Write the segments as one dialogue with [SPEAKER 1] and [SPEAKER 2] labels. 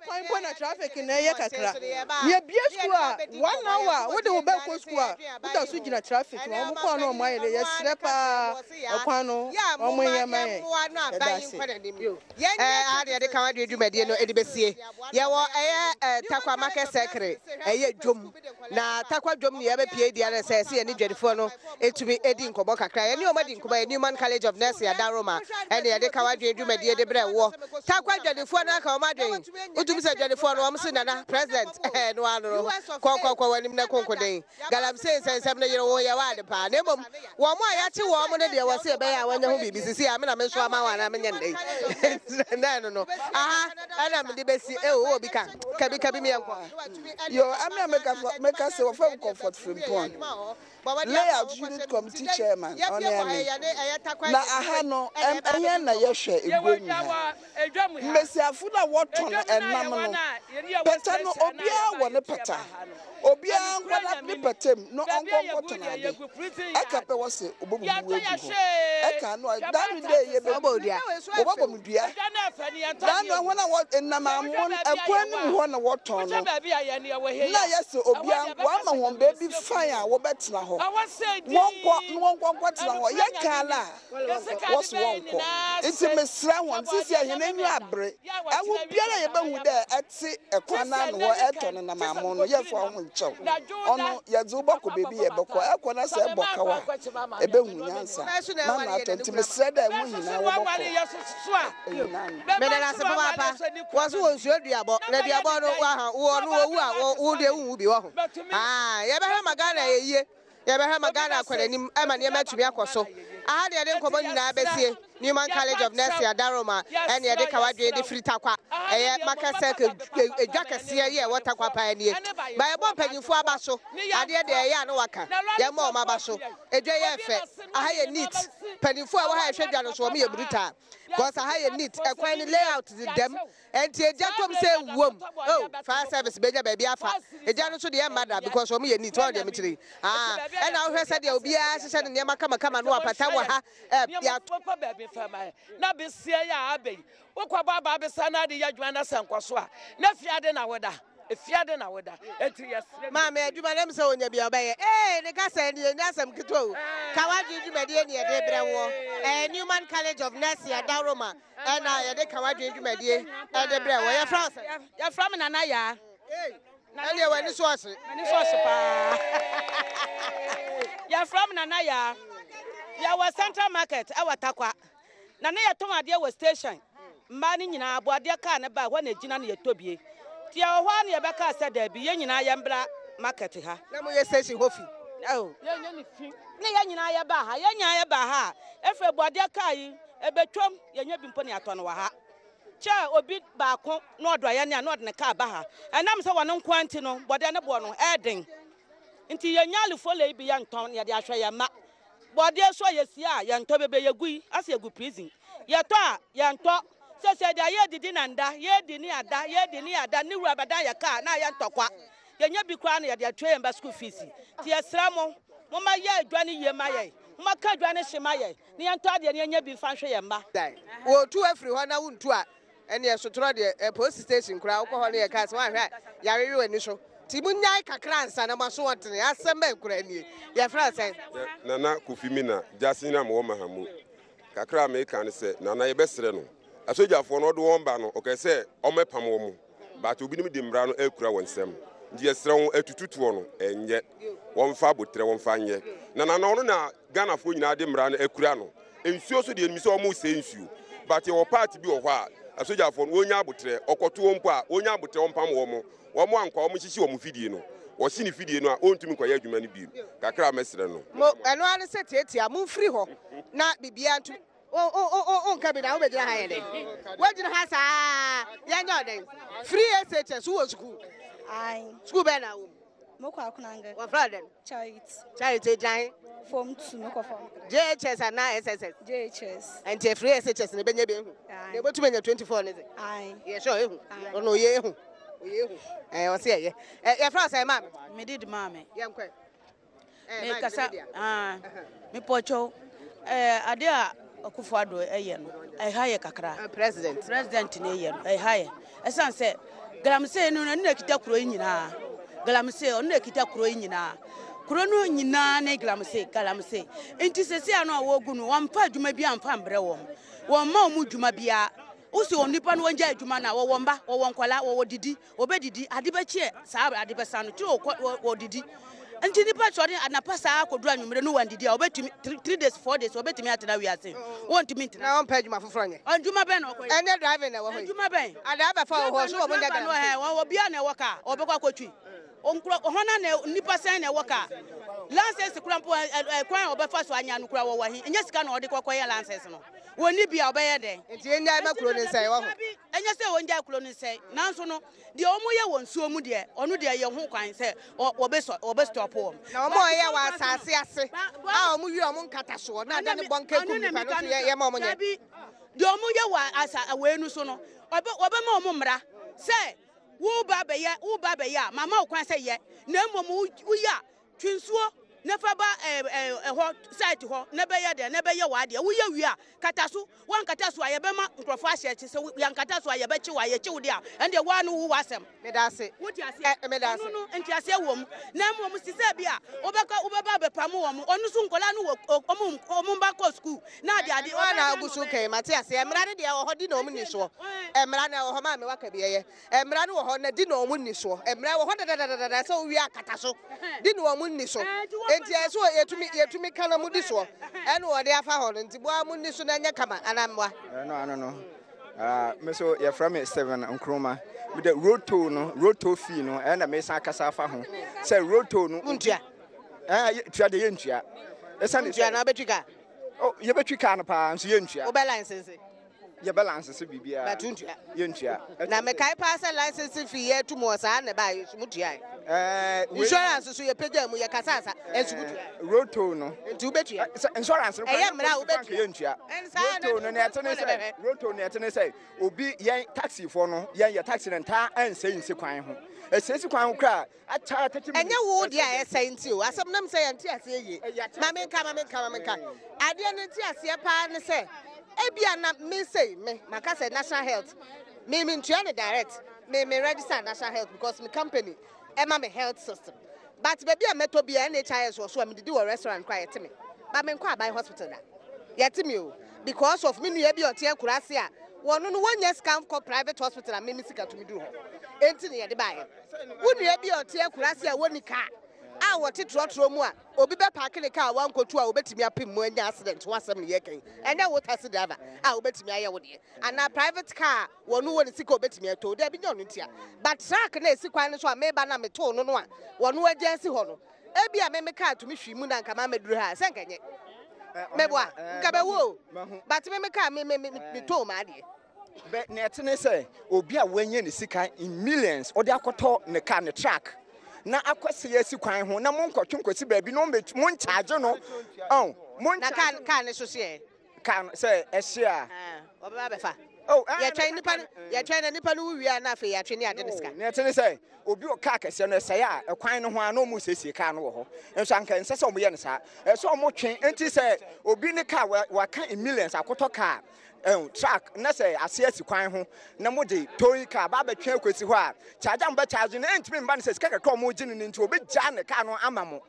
[SPEAKER 1] Kwan mpo na traffic na ɛyɛ kakra. Yɛbue sukuu a, one hour wode wo ba kɔ sukuu a, woda so gyina traffic mu. Wɔn kɔ a na wɔn ayɛ dɛ. Yɛsrɛ paa ɛkwan no wɔn nyɛ ma yɛn. Yɛda ase.
[SPEAKER 2] Ɛha na yɛde kan adwene dwumadie no de bɛsie. Yɛwɔ ɛyɛ Tarkwa Market Circle, ɛyɛ dwom. Na Tarkwa dwom ne yɛbɛpie deɛ no sɛ ɛsɛ yɛne dwadifoɔ no ɛtumi ɛdi nkɔmmɔ kakra. Yɛne wɔn adi nkɔmmɔ yɛ Newman College of Nursing Adaroma ɛne yɛde ka wadwene dwumadie de brɛ woɔ. Tarkwa dwadifoɔ no aka wɔn adwene. Wotumi sɛ dwadifoɔ no wɔn se nana president ɛɛ no ano no kɔkɔkɔ wɔn anim na konkoden. Galamsey nsɛnsɛm no yere wo yɛ w'ade paa na mmom wɔn a yɛakye wɔn no deɛ wɔse ɛbɛyɛ a wɔanya ho biribi sisi a me na me nso ama wɔn anaa menyɛ nnɛ na ɛno no aha ɛna mede bɛsi ɛwɔ wɔ bi ka kabi kabi meɛnkɔ.
[SPEAKER 3] Yo, ame a meka meka sɛ wɔfrɛ me Comfort Frimpong, Layout Unit Committee Chairman, ɔne ame. Na aha no, ɛhɛn na yɛhwɛ eguanyi ha. Mbasiafo no a wɔtɔn ɛnam no, pɛtɛ no obiara wɔ ne pɛtɛ. Obiara nkɔ na ne pɛtɛ mu na ɔnkɔ nkɔtɔn ade. Ɛka pɛ wɔse obobubu wo egu hɔ. Ɛka no a, da no dɛ yɛbɛ wɔbɔbɔ me dua. Da no hɔn a wɔ nam amon ɛkwan no mu hɔ na wɔtɔn no, nna yɛse obiara nkɔ, wɔama hɔn beebi fann a wɔbɛtsena hɔ. Wɔnkɔ na wɔnkɔ nkɔtsena hɔ. Yɛka ara a, wɔse wɔnnkɔ. Ntsi mesrɛ hɔn, sesei hɛn enyiwa aber, awo biara a yebohu dɛ ɛtse kwan no ano hɔ ɛtɔ no nam amon no, yɛmmfa woho nnkyɛ wo. Ɔno, yɛdze wo bɔkɔ beebi yɛbɔkɔ, ɛkɔ na sɛ ebɔ kaw a, ebehu nyansa ma no atɔ. Ntsi mesrɛ dɛ hɔn nyina wɔbɔkɔ enyin ano.
[SPEAKER 2] Meda no ase papaapa. Wɔ so wɔ nsuo duabɔ na duabɔ no waha wɔ no wɔwu a wo deɛ wonwu bi wɔ ho. Haa yɛbɛhwɛ ma Ghana ayɛ yie. Yɛbɛhwɛ ma Ghana akɔ n'anim ma nneɛma atumi akɔ so. Aha na yɛde nkɔmmɔ nyinaa bɛsie. Newman College of Nursing Adaroma ɛne yɛde ka w'adwene de firi Tarkwa. Ɛyɛ Market Circle edwa kɛseɛ yi a ɛwɔ Tarkwa paa nie. Ba yɛbɔ mpanyinfoɔ aba so. Adeɛ deɛ ɛyɛ a na waka. Yɛmmɔ wɔn aba so. Edwa yi yɛ fɛ. Aha yɛ neat. Mpanyinfoɔ a ɛwɔ ha a ɛhwɛ dwa no so wɔn yɛ brutal. Because aha yɛ neat. Ɛkwan no layout deda mu. Ɛnti egya tom sɛ wuom oh fire service bɛnya baabi afa egya no nso deɛ ɛmma da because wɔn yɛ neat wɔn deɛ mekyerɛ yi ah ɛna wohwɛ sɛdeɛ obiara hyehyɛ ne nneɛma kamakama no apata wɔ ha ɛ yɛato.
[SPEAKER 4] Wokɔ baabi fa ma na besia yi a abɛ yi wokɔ bɔ aba abesa na ade yɛ adwuma na sɛ nkɔ so a na fiade na woda fiade na woda enti yɛsrɛ.
[SPEAKER 2] Maame adwuma na mesɛ onya bi a ɔbɛyɛ ee ne kasa ni ɛnyɛ asɛm ketewa o ka wadwene dwumadie ne yɛde brɛ woɔ ɛɛ Newman College of Nursing Adaworoma Ɛna yɛde ka w'adwene dwumadie ɛde brɛ wɔ. Yɛfrɛ wo sɛn?
[SPEAKER 4] Yɛfrɛ me Nana Yaa.
[SPEAKER 2] Ɛneɛ w'ani so ɔhye.
[SPEAKER 4] M'ani so ɔhye paa. Yɛfrɛ me Nana Yaa. Yɛwɔ Central Market ɛwɔ Tarkwa. Na na yɛtɔn adeɛ wɔ station. Mmaa no nyinaa aboadeɛ kaa no ba ɛhɔ na ɛgyina na yɛtɔ bie. Nti yɛwɔ hɔ ara na yɛbɛkaa sɛ daabi yɛn nyinaa yɛmbra market ha.
[SPEAKER 2] Na moyɛ station hɔ fi?
[SPEAKER 4] Oh, yɛnyɛ ne fi. Ne yɛn nyinaa yɛbaa ha. Yɛn nyinaa yɛbaa ha a, ɛfiri aboadeɛ kaa yi Ebetwam, yɛnyɛ bi mpo na yɛatɔ no wɔ ha. Kyɛ obi baako na ɔdɔ yɛn a, na ɔde ne kaa ba ha. Ɛnam sɛ wɔn nko ara nti no, bɔdeɛ ne boɔ no, ɛyɛ den. Nti yɛnya alifole yi bi yɛntɔn na yɛde ahwɛ yɛn mma. Bɔdeɛ nso a yɛsie a, yɛntɔ bebree. Yɛgu yi, asɛ yɛgu prison. Yɛtɔ a, yɛntɔ. Seesei deɛ yɛredidi na nda, yɛredi ne yɛada, yɛredi ne yɛada, ne wura bɛdan yɛn kaa na ayɛ ntɔkwa. Yɛnya bi koraa na yɛde atua yɛn ba sukuu fees. Nti yɛsrɛ mo, momma yɛ adwa no yie ma yɛn. Momma ka adwa no hye ma yɛn. Na yɛntɔ adeɛ na yɛnya bi mfa nhwɛ yɛn mma.
[SPEAKER 2] Wɔtu afiri hɔ na wontu a, ɛneɛ sotorɔ deɛ, ɛ police station koraa wokɔ hɔ no yɛkaa sɛ woanhwɛ a yɛawewe w'ani so. Nti monnyae kakra ansa na moaso ɔtene. Asɛm bɛn koraa nie? Yɛfrɛ wo sɛn?
[SPEAKER 5] Nana Kofi Mina, Gyasehene a mewɔ Mahamu. Kakra a meka ne sɛ, Nana yɛbɛsrɛ no, asogyafoɔ no ɔde wɔn ba no, ɔkae sɛ ɔmmɛpam wɔn. But obinom de mmara no akura wɔn nsam. Nti yɛsrɛ wɔn atututoɔ no ɛnyɛ. Wɔmfa aboterɛ wɔmfa nyɛ. Na nana ɔno na Ghanafoɔ nyinaa de mmara no akura no. Nsuo so deɛ nim sɛ wɔn resɛe nsuo. But yɛwɔ part bi wɔ hɔ a asogyafoɔ no wɔnya aboterɛ. Ɔkɔto wɔn mpo a wɔnya aboterɛ wɔmpam wɔn. Wɔn ankɔ a wɔn hyehye wɔn fidie no. Wɔhye ne fidie no a ɔntumi nkɔyɛ adwuma no bio. Kakra a mɛsrɛ no.
[SPEAKER 2] Mo, ɛno ara ne sɛ tiatia, momfiri hɔ na biribiara ntumi. Wo wo wo wo wonka bi na wobɛgyina ha yɛ dɛn? Woagyina ha saa yɛnyɛ wo dɛn? Free SHS wowɔ sukuu?
[SPEAKER 6] Ae.
[SPEAKER 2] Sukuu bɛn na wɔ
[SPEAKER 6] mu? Mokɔ Akonanga.
[SPEAKER 2] Wɔfrɛ wo dɛn?
[SPEAKER 6] Charity.
[SPEAKER 2] Charity gyina he?
[SPEAKER 6] Form 2 mekɔ form 3.
[SPEAKER 2] JHS anaa SSS?
[SPEAKER 6] JHS.
[SPEAKER 2] Nti free SHS na ebɛnya bi ehu?
[SPEAKER 6] Ae.
[SPEAKER 2] Na ebotum anya 24 ne dze?
[SPEAKER 6] Ae.
[SPEAKER 2] Yɛ sure ehu?
[SPEAKER 6] Ae.
[SPEAKER 2] Ɔno ɔyɛ ehu. Ɔyɛ ehu. Ɛɛ ɔse ɛyɛ. Ɛ yɛfrɛ wo sɛn maame?
[SPEAKER 7] Mede maame.
[SPEAKER 2] Yɛnkɔ ɛ.
[SPEAKER 7] Mekasa ah mepɔkyɛw eh, ade a Akufo Addo ɛyɛ no ɛha yɛ kakra.
[SPEAKER 2] President.
[SPEAKER 7] President na ɛyɛ no ɛha yɛ. Ɛsan sɛ Galamsey no ɛno na ɛkita kuro yi nyinaa. Galamsey ɔno na ɛkita kuro yi nyinaa. Kuro no nyinaa ne galamsey galamsey. Nti sɛsɛ ano a wɔgu no wɔmfa adwuma bi amfa mbrɛ wɔn. Wɔmma wɔn dwuma biara. Wosi wɔn nipa no wɔngya adwuma no a wɔwɔ mba, wɔwɔ nkwadaa, wɔwɔ didi. Wɔbɛdidi, ade bɛkyeɛ saa ade bɛsa no, tiri wɔkɔ wɔdidi. Nti nipa sɔre anapa saa kɔduru anwummerɛ no wandidi a wɔbɛtumi 3 days 4 days wɔbɛtumi atena wiase? Wɔntumi ntena.
[SPEAKER 2] Na wɔmpɛ adwuma foforɔ nyɛ.
[SPEAKER 7] Adwuma bɛn na ɔkɔyɛ?
[SPEAKER 2] Ɛnyɛ driving na ɛwɔ hɔ yi.
[SPEAKER 7] Adwuma bɛn?
[SPEAKER 2] Adaa bɛfa wɔ hɔ so wɔn nyɛ
[SPEAKER 7] galamsey. Wɔn obiara na ɛwɔ kaa ɔbɛkɔ akɔtwi. Nkurɔ hɔn na nipa sɛn na ɛwɔ kaa. License kura mpo, kwan a ɔbɛfa so anya no kura wɔwɔ he? Ɛnyɛ sika na ɔde kɔkɔyɛ license no. Wɔnni bi a ɔbɛyɛ dɛn?
[SPEAKER 2] Nti yɛnnyae ma kuro no nsɛe wɔ ho.
[SPEAKER 7] Ɛnyɛ sɛ wɔngyae kuro no nsɛe, nanso no deɛ wɔyɛ wɔ nsuo mu deɛ, ɔno deɛ yɛ ho kwan sɛ wɔbɛ wɔbɛ stop wɔn.
[SPEAKER 2] Na wɔn a wɔyɛ wɔ asase ase a wɔn wie wɔn nkatasoɔ na ada ne bɔnka kum nipa no nso yɛ yɛ ma wɔn nyɛ.
[SPEAKER 7] Dabi, deɛ wɔyɛ wɔ asa wei no so no, ɔbɛ wɔbɛma wɔn mmara sɛ wo ba bɛyɛ wo ba bɛyɛ a mama wo kwan sɛ yɛ, na mmom woyɛ a twe nsuo na fa ba ɛhɔ site hɔ na bɛyɛ deɛ na bɛyɛ w'adeɛ. Woyɛ wie a, kata so. Woankata so a, yɛbɛma nkurɔfoɔ ahyɛ akyi sɛ yɛankata so a, yɛbɛkye wo a, yɛkye wo deɛ a, ɛndeɛ woa no wo w'asɛm.
[SPEAKER 2] Meda ase.
[SPEAKER 7] Wote aseɛ?
[SPEAKER 2] Ɛ, meda ase.
[SPEAKER 7] Ɔno no nteaseɛ wɔ mu. Na mmom si sɛ bi a wobɛkɔ wobɛba abɛpam wɔn. Ɔno nso nkwadaa no wɔ ɔmo ɔmo mba kɔ sukuu na ade ade.
[SPEAKER 2] Ɛno ara na agu so kɛn, mate aseɛ. Mmara no deɛ ɛwɔ hɔ, di na wɔn nni soɔ. Mmara no ɛwɔ hɔ, maame waka bi ɛyɛ. Mmara no wɔ hɔ na di na wɔn nni soɔ. Mmara wɔ hɔ dadadadada sɛ wowie akata so. Di na wɔn nni so. Enti ɛsɛ sɛ yɛtumi yɛtumi ka na mo di soɔ. Ɛna wɔde afa hɔ no nti boa mo nni so na ɛnyɛ kama anaa mmoa.
[SPEAKER 8] Ɛno ano no, me so yɛfrɛ me Stephen Nkrumah. Mede road toll no, road toll fee no, ɛna mesan akasa afa ho. Sɛ road toll no.
[SPEAKER 2] Wontua?
[SPEAKER 8] Ɛɛ, tua deɛ yɛntua.
[SPEAKER 2] Ɛsane sɛ. Wontua na wobɛtwi kaa?
[SPEAKER 8] Oh, yɛbɛtwi kaa no paa nso yɛntua.
[SPEAKER 2] Wobɛ license?
[SPEAKER 8] Yɛbɛ license biribiara.
[SPEAKER 2] But wontua?
[SPEAKER 8] Yɛntua.
[SPEAKER 2] Na mekae paa sɛ license fee yɛtu mu wɔ saa na ɛbaa yɛ so mutuae.
[SPEAKER 8] Ɛɛ,
[SPEAKER 2] Insurance so yɛpagyaa mu yɛkasa asa ɛnso mutua.
[SPEAKER 8] Road toll no.
[SPEAKER 2] Nti wobɛtua?
[SPEAKER 8] Sɛ insurance no.
[SPEAKER 2] Ɛyɛ mmara a wobɛtua.
[SPEAKER 8] Yɛntua. Road toll no nea ɛte ne sɛ, road toll nea ɛte ne sɛ, obi yɛn taxifoɔ no, yɛn yɛ taxi no ntaa ɛnsɛe nsi kwan ho. Ɛsɛe si kwan ho koraa.
[SPEAKER 2] Ɛnyɛ wo deɛ a ɛsɛe nti o. Asɛm nam sɛ yɛnte aseɛ yie. Ma menka, ma menka, ma menka. Adeɛ no nte aseɛ paa ne sɛ, ebia na me sei, me, maka sɛ National Health, me mentua no direct, me me register National Health because me company ɛma me health system. But baabi a mɛtɔ biara NHIS wɔ so a medidi wɔ restaurant koraa yɛte me. But menkɔ aban hospital da. Yɛte me o. Because of me nua bi a ɔte akuraase a wɔno no wɔnnya sika nkɔ private hospital a me me sika tumi duru hɔ. Enti na yɛde baeɛ. Wo nua bi a ɔte akuraase a wɔnni kaa a wɔte trɔtrɔ mu a obi bɛpaake ne kaa a wankotu a obetumi apem mu anya accident ho asɛm na yɛreka yi. Ɛnyɛ wo taxi driver a wobetumi ayɛ wo deɛ anaa private car a wɔno wɔ ne sika a obetumi atɔ. Dabi, nyɛ ɔno ntia. But truck no a esi kwan no so a meba na metoo no no a wɔno agya asi hɔ no, ebia me me kaa tumi hwii mu na anka mammɛduru ha a, sɛ anka ɛnyɛ. Meboa, nka bɛwu o. But me me kaa me me me metoo m'adeɛ.
[SPEAKER 8] Bɛ nea ɛte ne sɛ obi a wanya ne sika in millions ɔde akɔtɔ ne car ne truck na akɔsɛe asi kwan ho na monkɔtwe nkɔsi baabi na ɔmmɛtu monkyagye no ɔn
[SPEAKER 2] Na car car ne so hyeɛ.
[SPEAKER 8] Car no sɛ ɛhye a.
[SPEAKER 2] Ɔbɛba abɛfa.
[SPEAKER 8] Oh,
[SPEAKER 2] Yɛtwɛn nipa no yɛtwɛn na nipa no wu wie a na afei yɛatwe ne ade ne sika.
[SPEAKER 8] Nea ɛte ne sɛ obi wɔ car kɛseɛ no ɛsɛe a ɛkwan no ho a na wɔn resiesie car no wɔ hɔ nso anka ɛnsɛ sɛ wɔyɛ no saa ɛsɛ sɛ wɔtwe nti sɛ obi ne car waka in millions akɔtɔ car Ɛn, truck na sɛ ase asi kwan ho na mode towing car ba abɛtwe akɔsi hɔ a, charge a mobɛcharge no ɛntumi mma no sɛ sika kakra a wɔregye no no nti wɔbɛgyaa ne car no ama mo.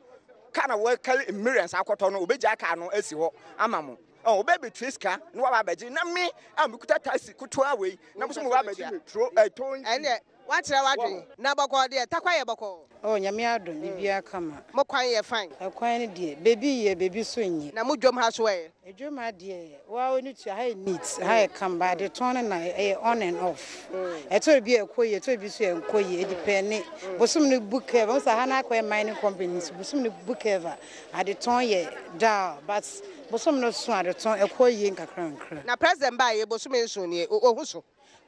[SPEAKER 8] Car na wɔkari millions akɔtɔ no, wɔbɛgyaa car no asi hɔ ama mo. Ɛn, wɔbɛbɛtua sika na wɔaba abɛgye na me a mekuta taxi ketewa wei na mo nso mobɛba abɛgye me tro, eh, towing fee.
[SPEAKER 2] Ɛnneɛ, woakyerɛ w'adwene. Na bɔkɔɔ deɛ, Tarkwa yɛ bɔkɔɔ.
[SPEAKER 9] Oh Nyame adom biribiara kama.
[SPEAKER 2] Mo kwan yɛ fine.
[SPEAKER 9] Ɛkwan no deɛ bebi yɛ bebi so nyɛ.
[SPEAKER 2] Na mo dwom ha so ɛ?
[SPEAKER 9] Edwom ha deɛ woa w'ani tua ha yɛ neat ha yɛ kama but adetɔn no na ɛyɛ on and off ɛtɔ bi a ɛkɔ yie ɛtɔ bi nso a ɛnkɔ yie edipɛne bosom no bu curve wohu sɛ ha no akɔyɛ mining company nti bosom no bu curve a adetɔn yɛ dull but bosom no so a adetɔn ɛkɔ yie nkakra nkakra.
[SPEAKER 2] Na president baeɛ bosome nson nie ohu so?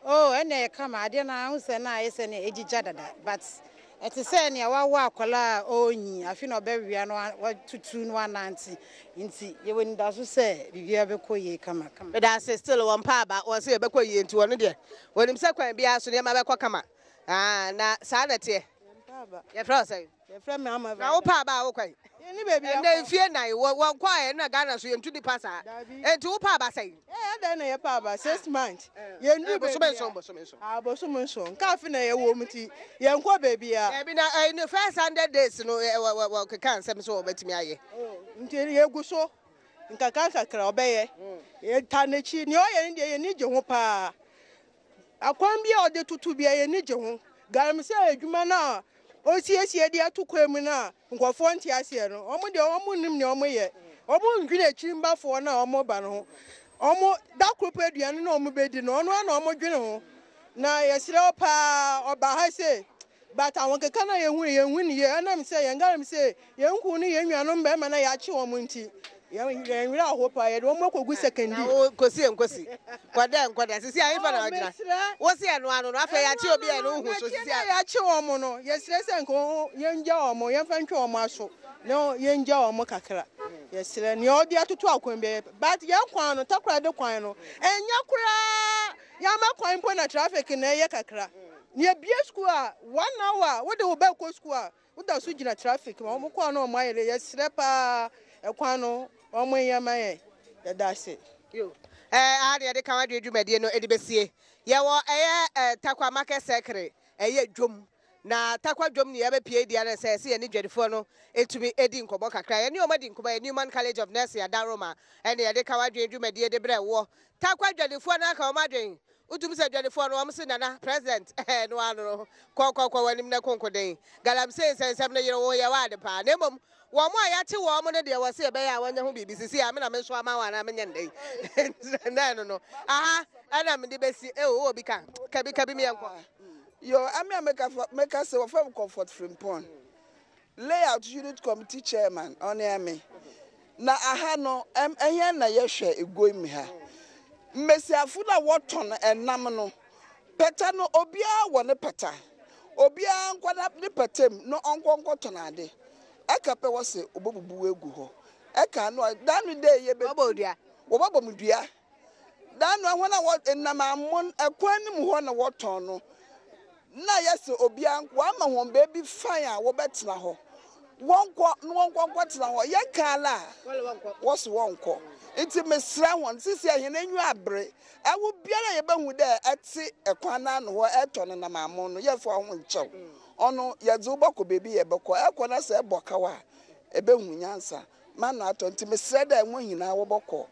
[SPEAKER 9] Oh ɛnna ɛyɛ kama adeɛ no ara wohu sɛ na ayɛ sɛ nea ɛgyigya dada but ɛte sɛ nea wawo akwadaa a ɔrenyin afei na ɔbɛwea na watutu na wanante nti yɛwɔ anidaso sɛ biribiara bɛkɔ yie kama kama.
[SPEAKER 2] Medase still wɔn pa aba wɔn se ɛbɛkɔ yie nti wɔn deɛ wɔnim sɛ kwan biara so nneɛma bɛkɔ kama aah na saa na ɛteɛ. Yɛfrɛ wo sɛn?
[SPEAKER 1] Yɛfrɛ me Ama
[SPEAKER 2] Na wopɛ aba a wokɔ yi?
[SPEAKER 1] Yɛnni baabi akɔ.
[SPEAKER 2] Ɛnɛ mfie nan wɔ wɔnkɔ a ɛna Ghana so yɛntu nipa saa.
[SPEAKER 1] Dabi.
[SPEAKER 2] Enti wopɛ aba sɛn?
[SPEAKER 1] Ɛɛ adɛn na yɛpɛ aba? 6 months. Yɛnduru baabi
[SPEAKER 2] Bosome 7, bosome 7.
[SPEAKER 1] Ah, bosome 7. Nka afe na yɛwɔ mu nti yɛnkɔ baabi a.
[SPEAKER 2] Dabi na ɛyi no first 100 days no ɛ wɔ wɔ keka nsɛm sɛ wɔbɛtumi ayɛ.
[SPEAKER 1] Nti yɛgu so nkakra nkakra ɔbɛyɛ. Yɛta n'akyi. Nea ɔyɛ no deɛ yɛni gye ho paa. Akwan bi a ɔde toto bi a yɛni gye ho. Galamsey adwuma no a ɔsiesie de ato kwan mu no a nkurɔfoɔ nte aseɛ no, wɔn deɛ wɔn nim nea wɔn yɛ. Wɔn ndwene akyiri no a wɔn ba no ho. Wɔn da koro pɛ aduane na wɔn bɛdi no, ɔno ara na wɔn dwene ho. Na yɛsrɛ wo paa, ɔba ha se but ahokeka no a yɛhu yɛnhu ne yie, ɛnam sɛ yɛn galamsey yɛn kun ne yɛn nuanom bɛrima na yɛakye wɔn nti yɛn werɛ aho paa, yɛde wɔn akɔgu Sekondi.
[SPEAKER 2] Na wo kosi nkosi kɔdɛ nkɔdɛ sisi ayi fa na ɔgyina wo si ɛno ano no afei yɛakye obi a ɛno hu so sisi
[SPEAKER 1] a yɛakye wɔn no, yɛsrɛ sɛ nka yɛngya wɔn, yɛmfa ntwe wɔn aso na yɛngya wɔn kakra. Yɛsrɛ nea ɔde atoto akwan bi, but yɛn kwan no, Takoradi kwan no, ɛnyɛ koraa. Yɛama kwan mpo na traffic na ɛyɛ kakra. Na yɛbie school a, 1 hour wode wo ba kɔ school a, woda so gyina traffic ma wɔn kɔ a na wɔn ayɛ dɛ. Yɛsrɛ paa, ɛkwan no wɔn nyɛ ma yɛn. Yɛda ase.
[SPEAKER 2] Aha deɛ yɛde ka wadwe dwumadie no de bɛsie. Yɛwɔ ɛyɛ Takwa Market Circle, ɛyɛ dwom na Takwa dwom ne yɛbɛpie deɛ no sɛ ɛsɛ yɛne dwadifoɔ no ɛtumi ɛdi nkɔmmɔ kakra. Yɛne wɔn adi nkɔmmɔ yɛ Newman College of Nursing Adaroma ɛne yɛde ka wadwe dwumadie de brɛ woɔ. Takwa dwadifoɔ no aka wɔn adwen. Wotum sɛ dwadifoɔ no wɔn se nana president ɛɛ no ano no kɔkɔkɔ wɔn anim na konkoden galamsey nsɛnsɛm no yere wo yɛ wɔ paa, na mmom wɔn a yɛakye wɔn no deɛ wɔse ɛbɛyɛ a wɔnyɛ ho biribi sisi a me na me nso ama wɔn anaa menyɛ ndɛn na ɛno no aha ɛna mede bɛsi. Ɛwɔ wɔ bi ka kabi kabi mi yɛnkɔ.
[SPEAKER 3] Yo, ame a meka meka sɛ wɔfrɛ me Comfort Frimpong, layout unit committee chairman. Ɔne ame na aha no ɛyɛn na yɛhwɛ eguo mi ha. Mmesiafo no a wɔtɔn ɛnam no pɛtɛ no, obiara wɔ ne pɛtɛ, obiara nkɔ na ne pɛtɛ mu na ɔnkɔ nkɔtɔn ade. Ɛka pɛ wɔ sɛ obobubu egu hɔ. Ɛka no dan no dɛ yɛ bɛ
[SPEAKER 2] wɔbɔ dua.
[SPEAKER 3] Wɔbɛbɔ mu dua dan no. Ahɔn a wɔ nam amon ɛkwan no mu hɔ na wɔtɔn no na yɛsɛ obiara wɔama wɔn beebi fan a wɔbɛtena hɔ, wɔnkɔ na wɔnkɔ nkɔtena hɔ. Yɛka ala a wɔso wɔnkɔ, nti mesrɛ wɔn sisi ahɛn enyi abere. Ɛwo biara yɛbɛhu dɛ ɛte ɛkwan n'ano hɔ ɛtɔ no nam amon no, yɛmfa ho nkyɛw. Ɔno yɛdze wo bɔkɔ beebi yɛbɛkɔ ɛkɔ na sɛ ɛbɔ kaw a ɛbɛhu nyansa ma no atɔ. Nti mesrɛ dɛ wɔn nyinaa wɔbɔkɔ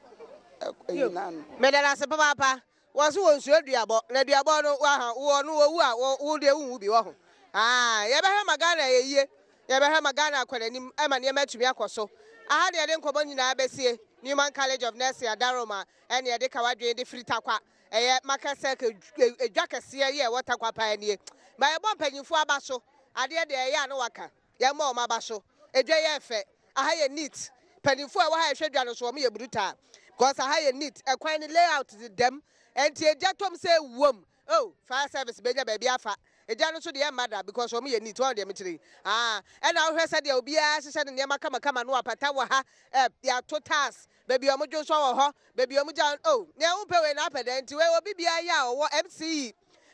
[SPEAKER 3] ɛyi n'ano.
[SPEAKER 2] Meda no ase papaapa. Wɔ so wɔ nsuo duabɔ na duabɔ no waha wɔ no wɔwu a wo deɛ wonwu bi wɔ ho. Aa yɛbɛhwɛ ma Ghana yɛ yie, yɛbɛhwɛ ma Ghana akɔ n'anim ɛma nneɛma atumi akɔ so. Aha deɛ yɛde nkɔmmɔ nyinaa bɛsie. Newman College of Nursing Adaroma ɛne yɛde ka wadwene de firi Takwa ɛyɛ Market Circle edwa kɛseɛ yɛ ɛwɔ Takwa paa nie. Ma yɛbɔ mpanyinfoɔ aba so. Adeɛ deɛ ɛyɛ a no waka yɛmmɔ wɔn aba so. Edwa yɛ fɛ, aha yɛ neat. Mpanimfoɔ a ɛwɔ ha yɛhwɛ dwa no so, wɔn yɛ brutal because aha yɛ neat. Ɛkwan no layout dɛm nti egya tɔm sɛ ewom. Oh, fire service bɛnya baabi afa egya no nso deɛ ɛmma da because wɔn yɛ neat. Wɔn deɛ mekyerɛ yi, ah, ɛna wohwɛ sɛdeɛ obiara hyehyɛ ne nneɛma kamakama no apata wɔ ha. Yɛato tiles baabi a wɔn dwo nso wɔ hɔ, baabi a wɔn gya. Oh, nea wɔn wei na apɛ dɛ nti wei obi biara yɛ a ɔwɔ MCE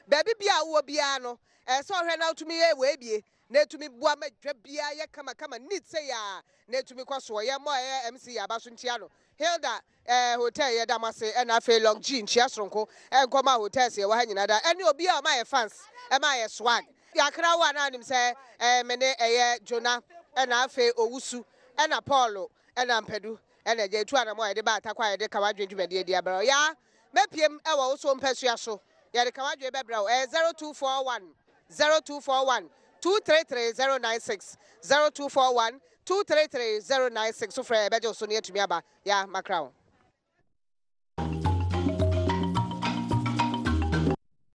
[SPEAKER 2] baabi bia a wowɔ biara no ɛsɛ ɔhwɛ na wotumi yɛ wei bie na etumi boa ma dwa biara yɛ kamakama neat sɛ yɛ a na etumi kɔ soɔ. Yɛn mmɔ ɛyɛ MC aba so nkyia no. Hilda Hotel yɛda mo ase, ɛna afei Long G nkyia soronko ɛnkɔma hotels yɛwɔ ha nyinaa da ɛne obi a ɔma yɛ fans ɛma yɛ swag. Yɛakra wo a na anim sɛ me ne ɛyɛ Jonah, ɛna afei Owusu, ɛna Paul, ɛna Mpadu, ɛna agya etu anam a yɛde ba Atakwa a yɛde ka wadwen dwumadie di abrɛ yaa mɛpiem ɛwɔ wo so mpɛsua so. Yɛde ka wadwen bɛbrɛ wo. Ɛyɛ 0241 0241 233 096, 0241 233 096. So frɛ, ɛbɛgye wo so ne atumi aba. Ya makra wo.